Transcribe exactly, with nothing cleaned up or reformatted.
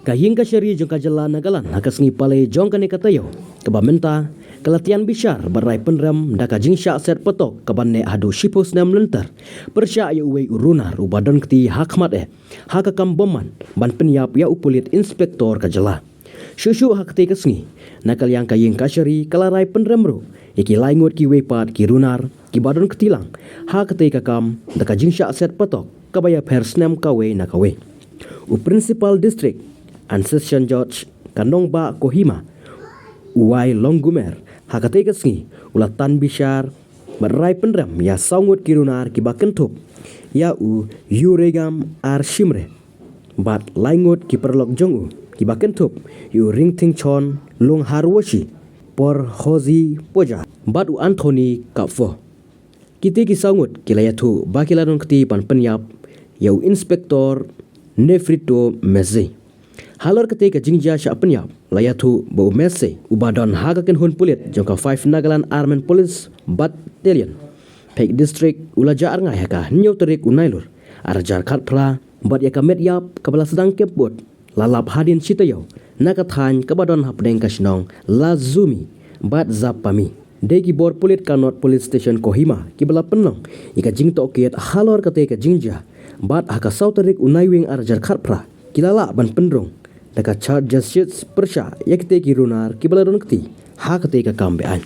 Ka Ïing Kashari jong ka jylla Nagaland ha ka sngi Palei jong kane ka taïew kaba mynta ka la tian bishar bad rai pynrem da ka jingshah set patok kaban neh haduh shiphew snem lynter pyrshah ïa uwei u runar uba don kti ha khmat eh ha ka kam bymman ban pynïap ïa u pulit inspector ka jylla. Shuh shuh ha katei ka sngi, na ka liang ka Ïing Kashari ka la rai pynrem ruh ïa ki lai ngut kiwei pat ki runar kiba don kti lang ha katei ka kam da ka jingshah set patok kaba ïapher snem kawei na kawei. U Principal District and Session Judge ka nongbah Kohima, u Y Longgumer, ha katei ka sngi u la tan bishar bad rai pynrem ïa saw ngut ki runar kiba kynthup ïa u Yuregam R Shimre bad lai ngut ki paralok jong u kiba kynthup ïa u Ringthingchon Lungharwoshi, Porhozi Poja bad u Anthony Kapfo. Kitei ki saw ngut ki la ïathuh ba ki la don kti ban pynïap ïa u Inspector Nefrito Messi. Halor katei ka jingjia shah pynïap la ïathuh ba u Messi uba don ha ka kynhun pulit jong ka Five Nagaland Armed Police Battalion, Phek District, u la jah rngai ha ka hynñiew tarik u Nailur ar hajar khatphra bad ïa ka met ïap kaba la sdang kem bud la lap hadien shi taïew na ka thaiñ kaba don hapdeng ka shnong Lazumi bad Zapami. Dei ki bor pulit ka North Police Station Kohima kiba la pynlong ïa ka jingtohkit halor katei ka jingjia bad ha ka saw tarik u Naiwieng ar hajar khatphra ki la lah ban pynrung da ka charges sheet pyrshah ïa kitei ki runar kiba la don kti ha katei ka kam beaiñ.